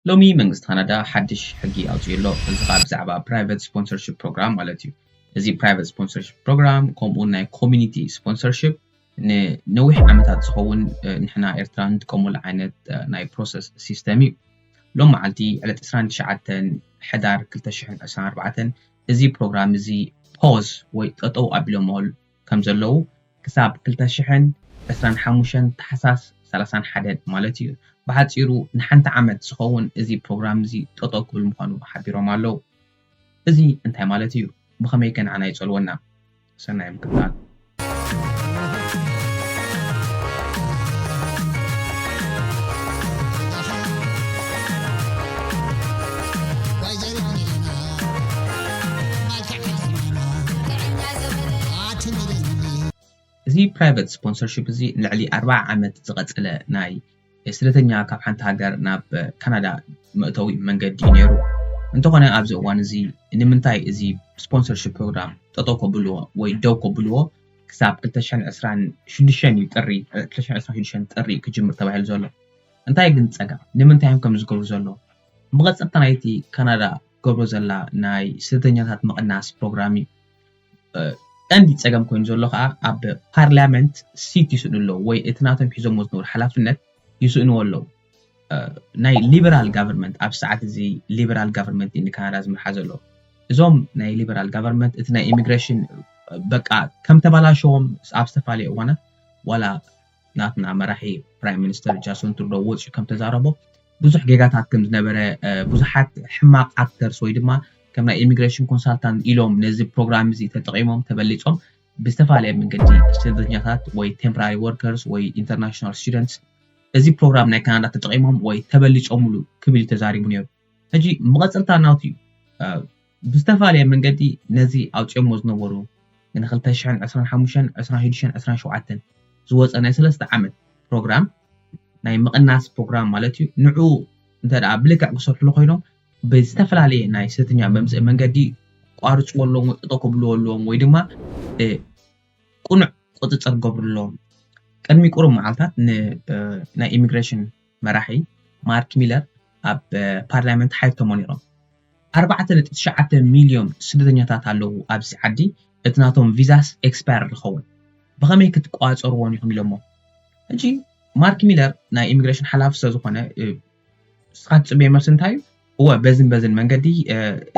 ሎሚ መንግስቲ ካናዳ ሓድሽ ሕጊ ኣውፅኡ ኣሎ። እዚ ከዓ ብዛዕባ private sponsorship program ማለት እዩ። እዚ private sponsorship program ከምኡ ናይ community sponsorship ንነዊሕ ዓመታት ዝኸውን ንሕና ኤርትራ ንጥቀመሉ ዓይነት ናይ process system እዩ። ሎም መዓልቲ ዕለት ዕስራን ትሽዓተን ሕዳር ክልተ ሽሕን ዕስራን ኣርባዕተን እዚ ፕሮግራም እዚ ፖዝ ወይ ጠጠው ኣቢሎሞ ከም ዘለዉ ክሳብ ክልተ ሽሕን ዕስራን ሓሙሽተን ታሕሳስ ሰላሳን ሓደን ማለት እዩ። ብሓፂሩ ንሓንቲ ዓመት ዝኸውን እዚ ፕሮግራም እዚ ጠጠው ክብል ምዃኑ ሓቢሮም ኣለዉ። እዚ እንታይ ማለት እዩ? ብኸመይ ከ ንዓና ይጸልወና? ሰናይ ምክትታል። እዚ private sponsorship እዚ ልዕሊ ኣርባዓ ዓመት ዝቐጸለ ናይ ስደተኛ ካብ ሓንቲ ሃገር ናብ ካናዳ መእተዊ መንገዲ እዩ ነይሩ። እንተኾነ ኣብዚ እዋን እዚ ንምንታይ እዚ sponsorship program ጠጠው ከብልዎ ወይ ደው ከብልዎ ክሳብ ክልተ ሽሕን ዕስራን ሽዱሽተን እዩ ጥሪ፣ ክልተ ሽሕን ዕስራን ሽዱሽተን ጥሪ ክጅምር ተባሂሉ ዘሎ? እንታይ ግን ጸገም? ንምንታይ እዮም ከም ዝገብሩ ዘሎ? መቐጸልታ ናይቲ ካናዳ ገብሮ ዘላ ናይ ስደተኛታት ምቕናስ ፕሮግራም እዩ። ቀንዲ ጸገም ኮይኑ ዘሎ ከዓ ኣብ ፓርላመንት ሲት ይስእኑ ኣለዉ ወይ እቲ ናቶም ሒዞሞ ዝነበሩ ሓላፍነት ይስእንዎ ኣለዉ። ናይ ሊበራል ጋቨርንመንት ኣብ ሰዓት እዚ ሊበራል ጋቨርንመንት እዩ ንካናዳ ዝምርሓ ዘሎ። እዞም ናይ ሊበራል ጋቨርንመንት እቲ ናይ ኢሚግሬሽን በቃ ከም ተባላሸዎም ኣብ ዝተፈላለየ እዋናት ዋላ ናትና መራሒ ፕራይም ሚኒስተር ጃስቲን ትሩዶ ወፂኡ ከም ተዛረቦ ብዙሕ ጌጋታት ከም ዝነበረ ብዙሓት ሕማቕ ኣክተርስ ወይ ድማ ከም ናይ ኢሚግሬሽን ኮንሳልታንት ኢሎም ነዚ ፕሮግራም እዚ ተጠቒሞም ተበሊፆም ብዝተፈላለየ መንገዲ ስደተኛታት ወይ ቴምፖራሪ ወርከርስ ወይ ኢንተርናሽናል ስቱደንትስ እዚ ፕሮግራም ናይ ካናዳ ተጠቒሞም ወይ ተበሊፆምሉ ክብል እዩ ተዛሪቡ ነይሩ። ሕጂ መቐፀልታ ናቱ እዩ። ብዝተፈላለየ መንገዲ ነዚ ኣውፂኦሞ ዝነበሩ ን ክልተ ሽሕን ዕስራን ሓሙሽተን ዕስራን ሽዱሽተን ዕስራን ሸውዓተን ዝወፀ ናይ ሰለስተ ዓመት ፕሮግራም ናይ ምቕናስ ፕሮግራም ማለት እዩ። ንዑ እንተ ደኣ ብልክዕ ክሰርሕሉ ኮይኖም ብዝተፈላለየ ናይ ስደተኛ መምፅኢ መንገዲ ቋርፅዎ ኣለዎም ወይ ጠጠው ከብልዎ ኣለዎም ወይ ድማ ቅኑዕ ቁፅፅር ክገብሩ ኣለዎም። ቅድሚ ቁሩብ መዓልታት ናይ ኢሚግሬሽን መራሒ ማርክ ሚለር ኣብ ፓርላመንት ሓቲቶሞ ነይሮም። ኣርባዕተ ነጥቢ ትሽዓተ ሚልዮን ስደተኛታት ኣለዉ ኣብዚ ዓዲ፣ እቲ ናቶም ቪዛስ ኤክስፓየር ዝኸውን ብኸመይ ክትቋፀርዎም ኢኹም ኢሎሞ። ሕጂ ማርክ ሚለር ናይ ኢሚግሬሽን ሓላፊ ስለዝኾነ ንስኻ ትፅበዮ መልሲ እንታይ እዩ? እወ በዝን በዝን መንገዲ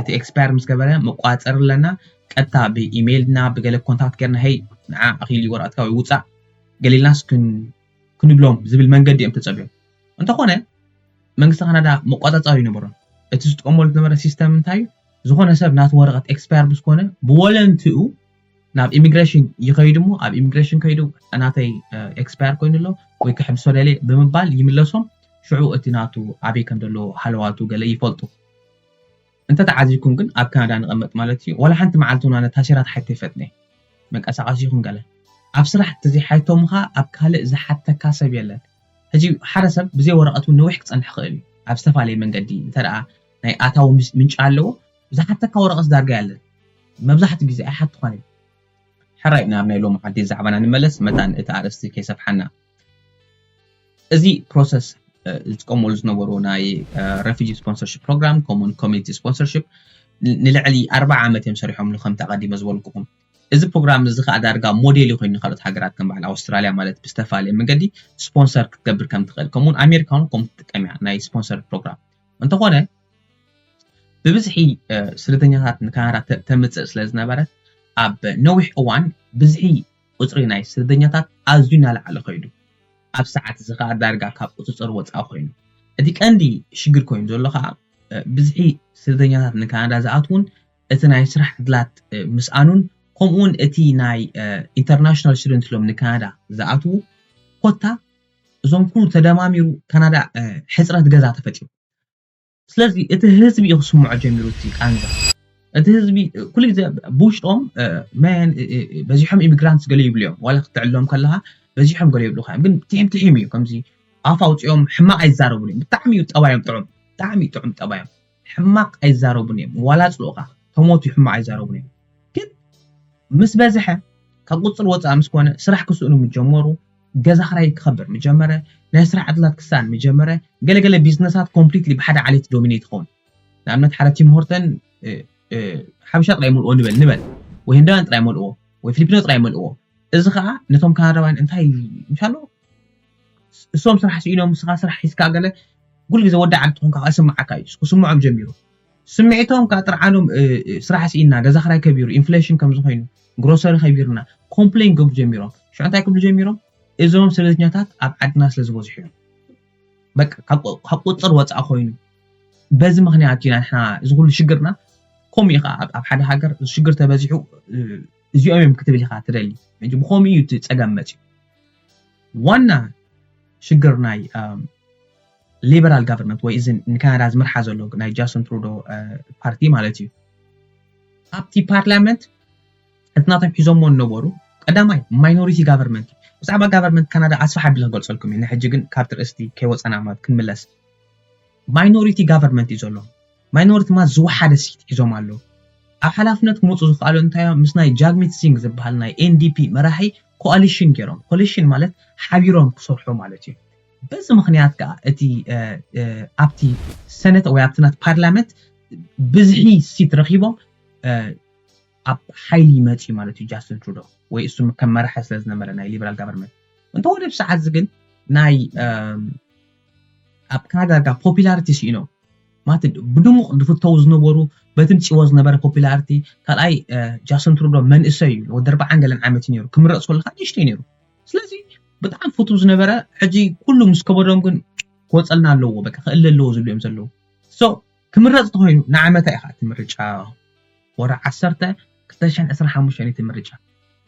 እቲ ኤክስፓየር ምስ ገበረ መቋፀር ኣለና፣ ቀጥታ ብኢሜይልና ብገለ ኮንታክት ገርና ሄይ ንዓ ኣኺል ወረቐትካ ወይ ውፃእ ገሊልናስ ክንብሎም ዝብል መንገዲ እዮም ተፀብዮም። እንተኾነ መንግስቲ ካናዳ መቋፃፀሪ ይነበሮን እቲ ዝጥቀመሉ ዝነበረ ሲስተም እንታይ እዩ? ዝኾነ ሰብ ናቲ ወረቐት ኤክስፓየር ምስ ኮነ ብወለንትኡ ናብ ኢሚግሬሽን ይኸይድ እሞ ኣብ ኢሚግሬሽን ከይዱ ናተይ ኤክስፓየር ኮይኑ ኣሎ ወይ ክሕድሶ ደልየ ብምባል ይምለሶም። ሽዑ እቲ ናቱ ኣበይ ከም ዘሎ ሃለዋቱ ገለ ይፈልጡ። እንተተዓዚብኩም ግን ኣብ ካናዳ ንቐመጥ ማለት እዩ። ዋላ ሓንቲ መዓልቲ እውን ኣነ ታሴራ ተሓቲተ ይፈጥነ መንቀሳቐሲ ይኹን ገለ ኣብ ስራሕ ተዘይሓይቶም ኸዓ ኣብ ካልእ ዝሓተካ ሰብ የለን። ሕጂ ሓደ ሰብ ብዘይ ወረቐት እውን ነዊሕ ክፀንሕ ይኽእል እዩ ኣብ ዝተፈላለየ መንገዲ እንተ ደኣ ናይ ኣታዊ ምንጪ ኣለዎ ዝሓተካ ወረቐት ዳርጋ የለን። መብዛሕትኡ ግዜ ኣይሓትኳን እዮም። ሕራይ ናብ ናይ ሎሚ ዓዲ ዛዕባና ንመለስ መታን እቲ ኣርእስቲ ከይሰፍሓና። እዚ ፕሮሰስ ዝጥቀመሉ ዝነበሩ ናይ refugee sponsorship program ከምኡውን community sponsorship ንልዕሊ ኣርባዓ ዓመት እዮም ሰሪሖምሉ ከምቲ ኣቐዲመ ዝበልኩኹም። እዚ ፕሮግራም እዚ ከዓ ዳርጋ ሞዴል ኮይኑ ንካልኦት ሃገራት ከም በዓል ኣውስትራልያ ማለት ብዝተፈላለየ መንገዲ ስፖንሰር ክትገብር ከም ትኽእል ከምኡውን ኣሜሪካ እውን ከም ትጥቀም እያ ናይ ስፖንሰር ፕሮግራም። እንተኾነ ብብዝሒ ስደተኛታት ንካናዳ ተምፅእ ስለ ዝነበረት ኣብ ነዊሕ እዋን ብዝሒ ቁፅሪ ናይ ስደተኛታት ኣዝዩ እናለዓለ ከይዱ ኣብ ሰዓት እዚ ከዓ ዳርጋ ካብ ቁፅፅር ወፃኢ ኮይኑ እቲ ቀንዲ ሽግር ኮይኑ ዘሎ ከዓ ብዝሒ ስደተኛታት ንካናዳ ዝኣትውን እቲ ናይ ስራሕ ዕድላት ምስኣኑን ከምኡውን እቲ ናይ ኢንተርናሽናል ስቱደንት ሎም ንካናዳ ዝኣትዉ ኮታ እዞም ኩሉ ተደማሚሩ ካናዳ ሕፅረት ገዛ ተፈጢሩ። ስለዚ እቲ ህዝቢ እዩ ክስምዖ ጀሚሩ እቲ ቃንዛ። እቲ ህዝቢ ኩሉ ግዜ ብውሽጦም መን በዚሖም ኢሚግራንትስ ገለ ይብሉ እዮም። ዋላ ክትዕሎም ከለካ በዚሖም ገለ ይብሉካ እዮም። ግን ትሒም ትሒም እዩ። ከምዚ ኣፍ ኣውፂኦም ሕማቕ ኣይዛረቡን እዮም። ብጣዕሚ እዩ ጠባዮም ጥዑም። ብጣዕሚ እዩ ጥዑም ጠባዮም። ሕማቕ ኣይዛረቡን እዮም። ዋላ ፅሉእካ ተሞቱ ሕማቕ ኣይዛረቡን እዮም። ግን ምስ በዝሐ ካብ ቁፅር ወፃኢ ምስ ኮነ ስራሕ ክስእኑ ምስ ጀመሩ ገዛ ክራይ ክኸብር ምጀመረ፣ ናይ ስራሕ ዕድላት ክሳን ምጀመረ፣ ገለገለ ቢዝነሳት ኮምፕሊትሊ ብሓደ ዓሌት ዶሚኔት ይኸውን። ንኣብነት ሓደ ቲም ሆርተን ሓበሻ ጥራይ መልኦ ንበል ንበል ወይ ህንዳውያን ጥራይ መልኦ ወይ ፊሊፒኖ ጥራይ መልኦ። እዚ ከዓ ነቶም ካናዳውያን እንታይ ምሻሎ እሶም ስራሕ ስኢኖም ስኻ ስራሕ ሒዝካ ገለ ኩሉ ግዜ ወዲ ዓዲ ትኾንካ ከዓ ስምዓካ እዩ። ክስምዖም ጀሚሩ። ስምዒቶም ከዓ ጥርዓኖም ስራሕ ስኢና፣ ገዛ ክራይ ከቢሩ፣ ኢንፍሌሽን ከም ዝኾይኑ፣ ግሮሰሪ ከቢርና ኮምፕሌን ክብሉ ጀሚሮም። ሽዑ እንታይ ክብሉ ጀሚሮም? እዞም ስደተኛታት ኣብ ዓድና ስለ ዝበዝሑ እዮም። በቃ ካብ ቁፅር ወፃኢ ኮይኑ በዚ ምክንያት ኢና ንሕና እዚ ኩሉ ሽግርና። ከምኡ እዩ ከዓ ኣብ ሓደ ሃገር እዚ ሽግር ተበዚሑ እዚኦም እዮም ክትብል ኢካ ትደሊ። ብከምኡ እዩ እቲ ፀገም መፅዩ። ዋና ሽግር ናይ ሊበራል ጋቨርንመንት ወይ እዚ ንካናዳ ዝመርሓ ዘሎ ናይ ጃስትን ትሩዶ ፓርቲ ማለት እዩ። ኣብቲ ፓርላመንት እቲ ናቶም ሒዞሞ ነበሩ ቀዳማይ ማይኖሪቲ ጋቨርንመንት። ብዛዕባ ጋቨርንመንት ካናዳ ኣስፋሕ ኣቢለ ክገልፀልኩም እዩ። ንሕጂ ግን ካብ ትርእስቲ ከይወፀና ማለት ክንምለስ። ማይኖሪቲ ጋቨርንመንት እዩ ዘሎ። ማይኖሪቲ ማለት ዝወሓደ ሲት ሒዞም ኣለዉ። ኣብ ሓላፍነት ክመፁ ዝኽኣሉ እንታይ እዮም? ምስ ናይ ጃግሚት ሲንግ ዝበሃል ናይ ኤንዲፒ መራሒ ኮኣሊሽን ገይሮም። ኮሊሽን ማለት ሓቢሮም ክሰርሑ ማለት እዩ። በዚ ምክንያት ከዓ እቲ ኣብቲ ሰነት ወይ ኣብቲ ናት ፓርላመንት ብዝሒ ሲት ረኪቦም ኣብ ሓይሊ ይመፅዩ ማለት እዩ ጃስትን ትሩዶ ወይ እሱ ከም መራሒ ስለ ዝነበረ ናይ ሊበራል ጋቨርንመንት። እንተኾነ ብሰዓት እዚ ግን ናይ ኣብ ካናዳ ዳርጋ ፖፒላሪቲ ስኢኖም ማለት ብድሙቕ ዝፍተው ዝነበሩ በቲ ምፅዎ ዝነበረ ፖፒላሪቲ ካልኣይ ጃስትን ትሩዶ መንእሰይ እዩ ወዲ ኣርባዓን ገለን ዓመት እዩ ነይሩ ክምረፅ ከለካ ንእሽተይ ነይሩ። ስለዚ ብጣዕሚ ፍቱ ዝነበረ ሕጂ ኩሉ ምስ ከበዶም ግን ክወፀልና ኣለዎ በቃ ክእለ ኣለዎ ዝብሉ እዮም ዘለዉ። ሶ ክምረፅ ተኮይኑ ንዓመታ ኢካ እቲ ምርጫ ወርሒ ዓሰርተ ክልተ ሽሕን ዕስራን ሓሙሽተን እዩ እቲ ምርጫ።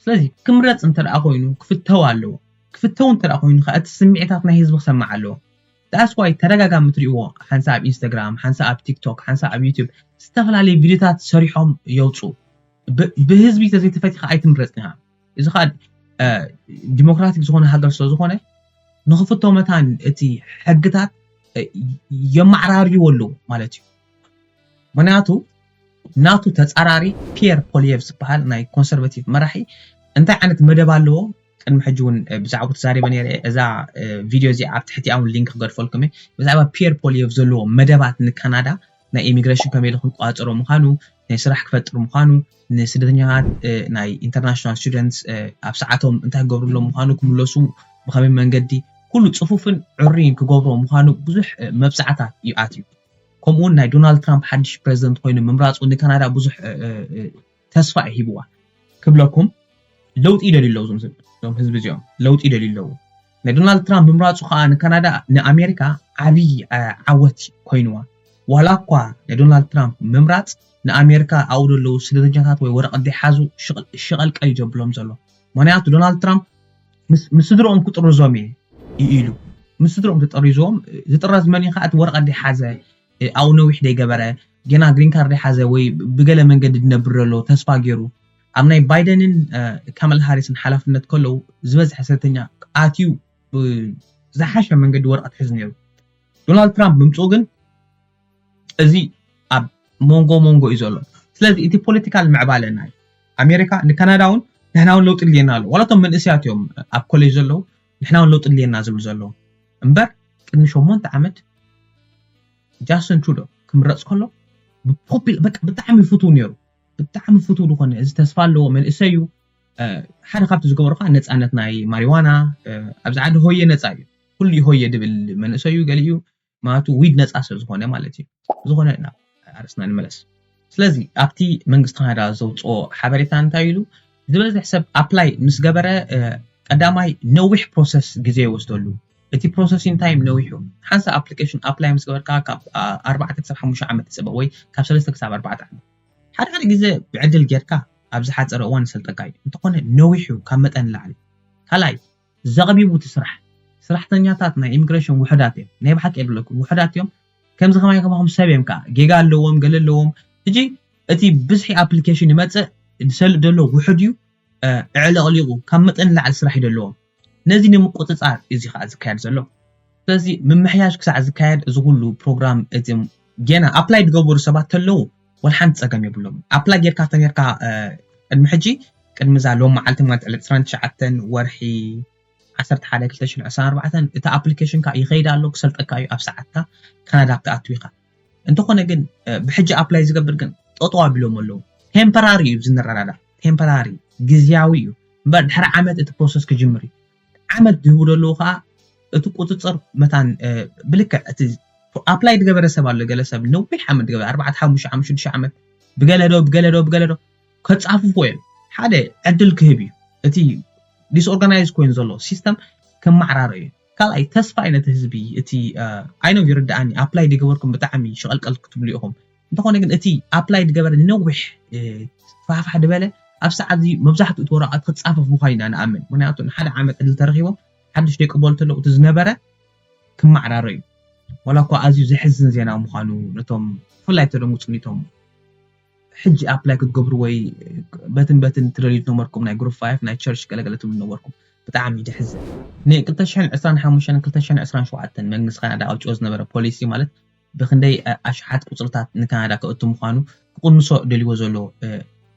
ስለዚ ክምረፅ እንተ ደኣ ኮይኑ ክፍተው ኣለዎ። ክፍተው እንተ ደኣ ኮይኑ ከዓ እቲ ስምዒታት ናይ ህዝቢ ክሰማዕ ኣለዎ። ዳስ ዋይ ተደጋጋሚ ትሪእዎ ሓንሳ ኣብ ኢንስታግራም ሓንሳ ኣብ ቲክቶክ ሓንሳ ኣብ ዩቱብ ዝተፈላለዩ ቪድዮታት ሰሪሖም የውፁ። ብህዝቢ ተዘይተፈቲኻ ኣይትምረፅን ኢኻ። እዚ ከዓ ዲሞክራቲክ ዝኾነ ሃገር ስለ ዝኾነ ንክፍቶ መታን እቲ ሕግታት የማዕራርይዎ ኣለዉ ማለት እዩ። ምክንያቱ ናቱ ተፃራሪ ፒየር ፖሊየቭ ዝበሃል ናይ ኮንሰርቫቲቭ መራሒ እንታይ ዓይነት መደብ ኣለዎ? ቅድሚ ሕጂ እውን ብዛዕባ ተዛሪበ ነይረ። እዛ ቪድዮ እዚኣ ኣብ ትሕቲ እውን ሊንክ ክገድፈልኩም እየ። ብዛዕባ ፒየር ፖሊየቭ ዘለዎ መደባት ንካናዳ ናይ ኢሚግሬሽን ከመይ ኢሉ ክንቋፀሮ ምዃኑ፣ ናይ ስራሕ ክፈጥር ምዃኑ፣ ንስደተኛታት ናይ ኢንተርናሽናል ስቱደንትስ ኣብ ሰዓቶም እንታይ ክገብርሎም ምዃኑ፣ ክምለሱ ብኸመይ መንገዲ ኩሉ ፅፉፍን ዕሩይን ክገብሮ ምዃኑ ብዙሕ መብፃዕታት እዩ ኣትዩ። ከምኡ እውን ናይ ዶናልድ ትራምፕ ሓድሽ ፕሬዚደንት ኮይኑ ምምራፁ ንካናዳ ብዙሕ ተስፋ እዩ ሂብዋ ክብለኩም። ለውጢ ይደልዩ ኣለዉ እዞም ህዝቢ እዚኦም ለውጢ ይደልዩ ኣለዉ። ናይ ዶናልድ ትራምፕ ምምራፁ ከዓ ንካናዳ ንኣሜሪካ ዓብዪ ዓወት ኮይንዋ። ዋላ እኳ ናይ ዶናልድ ትራምፕ ምምራፅ ንኣሜሪካ ኣብኡ ዘለዉ ስደተኛታት ወይ ወረቐት ዘይሓዙ ሽቐልቀል እዩ ዘብሎም ዘሎ። ምክንያቱ ዶናልድ ትራምፕ ምስ ስድርኦም ክጥርዞም እየ ኢሉ ምስ ስድርኦም ተጠሪዞም ዝጥረዝ መን እዩ ከዓ እቲ ወረቐት ዘይሓዘ ኣብኡ ነዊሕ ዘይገበረ ገና ግሪን ካርድ ዘይሓዘ ወይ ብገለ መንገዲ ዝነብር ዘሎ ተስፋ ገይሩ ኣብ ናይ ባይደንን ካመላ ሃሪስን ሓላፍነት ከለዉ ዝበዝሐ ሰተኛ ኣትዩ ዝሓሸ መንገዲ ወረቐት ሕዝ ነይሩ። ዶናልድ ትራምፕ ምምፅኡ ግን እዚ ኣብ መንጎ መንጎ እዩ ዘሎ። ስለዚ እቲ ፖለቲካል ምዕባለ ናይ ኣሜሪካ ንካናዳ እውን ንሕና እውን ለውጢ ድልየና ኣሎ። ዋላቶም መንእሰያት እዮም ኣብ ኮሌጅ ዘለዉ ንሕና እውን ለውጢ ድልየና ዝብሉ ዘለዉ እምበር ቅድሚ ሸሞንተ ዓመት ጃስትን ትሩዶ ክምረፅ ከሎ ብጣዕሚ ፍቱው ነይሩ። ብጣዕሚ ፍቱው ዝኾነ እዚ ተስፋ ኣለዎ መንእሰይ እዩ። ሓደ ካብቲ ዝገበሩ ከዓ ነፃነት ናይ ማሪዋና ኣብዚ ዓዲ ሆየ ነፃ እዩ። ኩሉ ሆየ ድብል መንእሰይ እዩ ገሊኡ ማለቱ ዊድ ነፃ ስለ ዝኾነ ማለት እዩ። ዝኾነ ናብ ኣርእስና ንመለስ። ስለዚ ኣብቲ መንግስቲ ካናዳ ዘውፅኦ ሓበሬታ እንታይ ኢሉ ዝበዝሕ ሰብ ኣፕላይ ምስ ገበረ ቀዳማይ ነዊሕ ፕሮሰስ ግዜ ይወስደሉ። እቲ ፕሮሰሲንግ ታይም ነዊሑ። ሓንሳ ኣፕሊኬሽን ኣፕላይ ምስ ገበርካ ካብ ኣርባዕተ ክሳብ ሓሙሽተ ዓመት ትፅበ ወይ ካብ ሰለስተ ክሳብ ኣርባዕተ ዓመት ሓደ ሓደ ግዜ ብዕድል ጌርካ ኣብ ዝሓፀረ እዋን ይሰልጠካ እዩ። እንተኾነ ነዊሕ እዩ ካብ መጠን ንላዕሊ። ካልኣይ ዘቕቢቡ እቲ ስራሕ። ስራሕተኛታት ናይ ኢሚግሬሽን ውሑዳት እዮም። ናይ ብሓቂ የብለኩም ውሑዳት እዮም። ከምዚ ከማይ ከማኹም ሰብ እዮም ከዓ ጌጋ ኣለዎም ገለ ኣለዎም። ሕጂ እቲ ብዝሒ ኣፕሊኬሽን ይመፅእ ዝሰልጥ ዘሎ ውሑድ እዩ። ኣዕለቕሊቑ ካብ መጠን ንላዕሊ ስራሕ እዩ ዘለዎም። ነዚ ንምቁፅፃር እዚ ከዓ ዝካየድ ዘሎ። ስለዚ ምምሕያሽ ክሳዕ ዝካየድ እዚ ኩሉ ፕሮግራም እቲ ገና ኣፕላይ ዝገበሩ ሰባት ተለዉ ወላ ሓንቲ ፀገም የብሎም። ኣፕላይ ጌርካ ተነርካ ቅድሚ ሕጂ ቅድሚ እዛ ሎም መዓልቲ ማለት ዕለት ዕስራን ትሽዓተን ወርሒ ዓሰርተ ሓደ ክልተ ሽሕን ዕስራን ኣርባዕተን እቲ ኣፕሊኬሽንካ ይኸይድ ኣሎ፣ ክሰልጠካ እዩ፣ ኣብ ሰዓትካ ካናዳ ክትኣትው ኢኻ። እንተኾነ ግን ብሕጂ ኣፕላይ ዝገብር ግን ጠጠው ኣቢሎም ኣለዉ። ቴምፖራሪ እዩ ዝንረዳዳ፣ ቴምፖራሪ፣ ግዝያዊ እዩ። እምበር ድሕሪ ዓመት እቲ ፕሮሰስ ክጅምር እዩ። ዓመት ዝህቡ ዘለዉ ከዓ እቲ ቁፅፅር መታን ብልክዕ እቲ ኣፕላይ ዝገበረ ሰብ ኣሎ። ገለ ሰብ ነዊሕ ዓመት ዝገበረ ኣርባዕተ ሓሙሽተ ዓመት ሽዱሽተ ዓመት ብገለዶ ብገለዶ ብገለዶ ከፃፍፎ እዮም። ሓደ ዕድል ክህብ እዩ። እቲ ዲስኦርጋናይዝ ኮይኑ ዘሎ ሲስተም ከማዕራረ እዩ። ካልኣይ ተስፋ እዩ ነቲ ህዝቢ። እቲ ኣይነው ይርድኣኒ፣ ኣፕላይ ዝገበርኩም ብጣዕሚ ሸቐልቀል ክትብሉ ኢኹም። እንተኾነ ግን እቲ ኣፕላይ ዝገበረ ንነዊሕ ፋሕፋሕ ዝበለ ኣብ ሰዓት እዚ መብዛሕትኡ እቲ ወረቐት ክፃፈፍ ምዃኑ ኢና ንኣምን። ምክንያቱ ንሓደ ዓመት ዕድል ተረኪቦም ሓድሽ ደቂ በሉ ተለዉ እቲ ዝነበረ ክማዕራረ እዩ። ዋላ እኳ ኣዝዩ ዘሕዝን ዜና ምዃኑ ነቶም ብፍላይ ተደንጉፁ ኒቶም ሕጂ ኣፕላይ ክትገብሩ ወይ በትን በትን ትደልዩ ዝነበርኩም ናይ ግሩፕ ፋይፍ ናይ ቸርች ገለገለ ትብሉ ነበርኩም። ብጣዕሚ ደሕዝን። ን ክልተ ሽሕን ዕስራን ሓሙሽተን ክልተ ሽሕን ዕስራን ሸውዓተን መንግስቲ ካናዳ ኣውፅኦ ዝነበረ ፖሊሲ ማለት ብክንደይ ኣሽሓት ቁፅርታት ንካናዳ ከእቱ ምዃኑ ክቕንሶ ደልዎ ዘሎ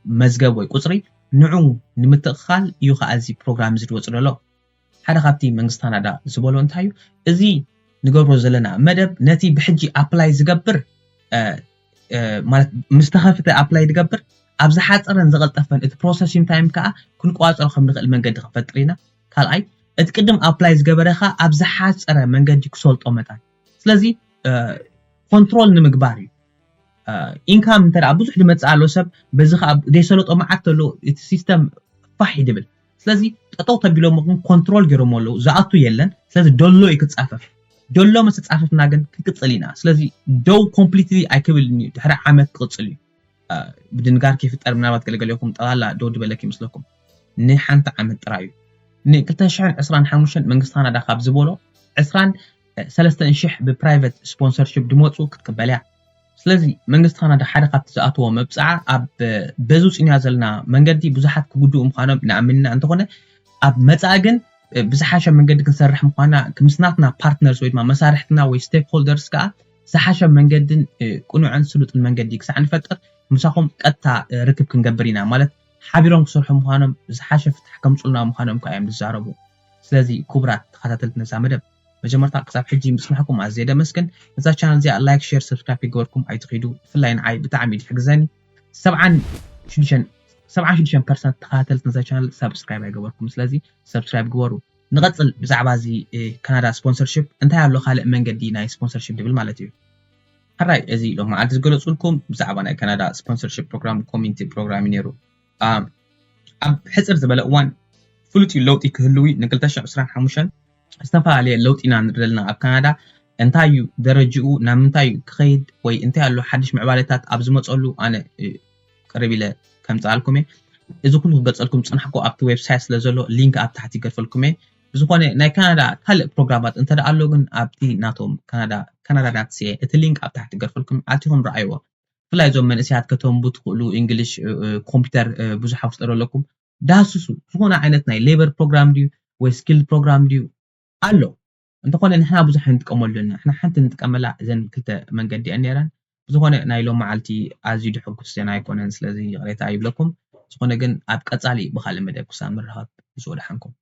መዝገብ ወይ ቁፅሪ ንዑ ንምትእኽኻል እዩ ከዓ እዚ ፕሮግራም እዚ ዝወፅ ዘሎ። ሓደ ካብቲ መንግስቲ ካናዳ ዝበሎ እንታይ እዩ? እዚ ንገብሮ ዘለና መደብ ነቲ ብሕጂ ኣፕላይ ዝገብር ማለት ምስ ተኸፍተ ኣፕላይ ዝገብር ኣብ ዝሓፀረን ዝቐልጠፈን እቲ ፕሮሰሲንግ ታይም ከዓ ክንቆፃፀሮ ከም ንኽእል መንገዲ ክንፈጥር ኢና። ካልኣይ እቲ ቅድም ኣፕላይ ዝገበረ ከዓ ኣብ ዝሓፀረ መንገዲ ክሰልጦ መታን። ስለዚ ኮንትሮል ንምግባር እዩ። ኢንካም እንተ ብዙሕ ዝመፅእ ኣሎ ሰብ በዚ ከዓ ዘይሰለጦ መዓት ተሎ እቲ ሲስተም ፋሕ ይድብል። ስለዚ ጠጠው ተቢሎሞ ግን ኮንትሮል ገይሮሞ ኣለዉ፣ ዝኣቱ የለን። ስለዚ ደሎ እዩ ክፃፈፍ። ደሎ ምስ ተፃፈፍና ግን ክንቅፅል ኢና። ስለዚ ደው ኮምፕሊትሊ ኣይክብልን እዩ፣ ድሕሪ ዓመት ክቕፅል እዩ። ብድንጋር ከይፍጠር ምናልባት ገለገለኹም ጠቕላላ ደው ዝበለክ ይመስለኩም። ንሓንቲ ዓመት ጥራይ እዩ። ን ክልተ ሽሕን ዕስራን ሓሙሽተን መንግስቲ ካናዳ ካብ ዝበሎ ዕስራን ሰለስተን ሽሕ ብፕራይቨት ስፖንሰርሽፕ ድመፁ ክትቅበል እያ። ስለዚ መንግስቲ ካናዳ ሓደ ካብቲ ዝኣተዎ መብፅዓ ኣብ በዚ ውፅኢና ዘለና መንገዲ ብዙሓት ክጉድኡ ምዃኖም ንኣምን ኢና። እንተኾነ ኣብ መፃኢ ግን ብዝሓሸ መንገዲ ክንሰርሕ ምዃና ምስ ናትና ፓርትነርስ ወይ ድማ መሳርሕትና ወይ ስቴክሆልደርስ ከዓ ዝሓሸ መንገድን ቅኑዕን ስሉጥን መንገዲ ክሳዕ ንፈጥር ምሳኹም ቀጥታ ርክብ ክንገብር ኢና። ማለት ሓቢሮም ክሰርሑ ምዃኖም ዝሓሸ ፍታሕ ከምፁልና ምዃኖም ከዓ እዮም ዝዛረቡ። ስለዚ ክቡራት ተኸታተልቲ ነዛ መደብ መጀመርታ ክሳብ ሕጂ ምፅናሕኩም ኣዝየ ደመስግን። ነዛ ቻናል እዚኣ ላይክ፣ ሼር፣ ሰብስክራይብ ይገበርኩም ኣይትኺዱ። ብፍላይ ንዓይ ብጣዕሚ እዩ ዝሕግዘኒ። ሰብዓን ሽዱሽተን ሰብዓን ሽዱሽተን ፐርሰንት ተኸታተልቲ ነዛ ቻናል ሰብስክራይብ ኣይገበርኩም። ስለዚ ሰብስክራይብ ግበሩ። ንቐፅል ብዛዕባ እዚ ካናዳ ስፖንሰርሽፕ እንታይ ኣሎ ካልእ መንገዲ ናይ ስፖንሰርሽፕ ድብል ማለት እዩ። ሕራይ እዚ ሎም መዓልቲ ዝገለፁልኩም ብዛዕባ ናይ ካናዳ ስፖንሰርሽፕ ፕሮግራም ኮሚኒቲ ፕሮግራም እዩ ነይሩ። ኣብ ሕፅር ዝበለ እዋን ፍሉጥ እዩ ለውጢ ክህልው ንክልተ ሽሕን ዕስራን ሓሙሽተን ዝተፈላለየ ለውጢ ኢና ንርኢ ዘለና ኣብ ካናዳ። እንታይ እዩ ደረጅኡ ናብ ምንታይ እዩ ክኸይድ ወይ እንታይ ኣሎ ሓድሽ ምዕባለታት ኣብ ዝመፀሉ ኣነ ቅርብ ኢለ ከምፅኣልኩም እየ። እዚ ኩሉ ክገልፀልኩም ዝፅናሕኩ ኣብቲ ዌብሳይት ስለ ዘሎ ሊንክ ኣብ ታሕቲ ይገድፈልኩም እየ። ብዝኾነ ናይ ካናዳ ካልእ ፕሮግራማት እንተ ኣሎ ግን ኣብቲ ናቶም ካናዳ ካናዳ ዳት ሲኤ እቲ ሊንክ ኣብ ታሕቲ ይገድፈልኩም ኣቲኹም ረኣይዎ። ብፍላይ እዞም መንእሰያት ከተንቡ ትኽእሉ እንግሊሽ ኮምፒውተር ብዙሕ ኣፍልጦ ኣለኩም ዳስሱ ዝኾነ ዓይነት ናይ ሌበር ፕሮግራም ድዩ ወይ ስኪል ፕሮግራም ድዩ ኣሎ። እንተኾነ ንሕና ብዙሕ ንጥቀመሉ ንሕና ሓንቲ ንጥቀመላ እዘን ክልተ መንገዲ እየን ነይረን። ብዝኾነ ናይ ሎም መዓልቲ ኣዝዩ ድሕጉስ ዜና ኣይኮነን። ስለዚ ይቕሬታ ይብለኩም። ዝኾነ ግን ኣብ ቀጻሊ ብኻልእ መደብ ክሳብ ንራኸብ ብዝወደሓንኩም።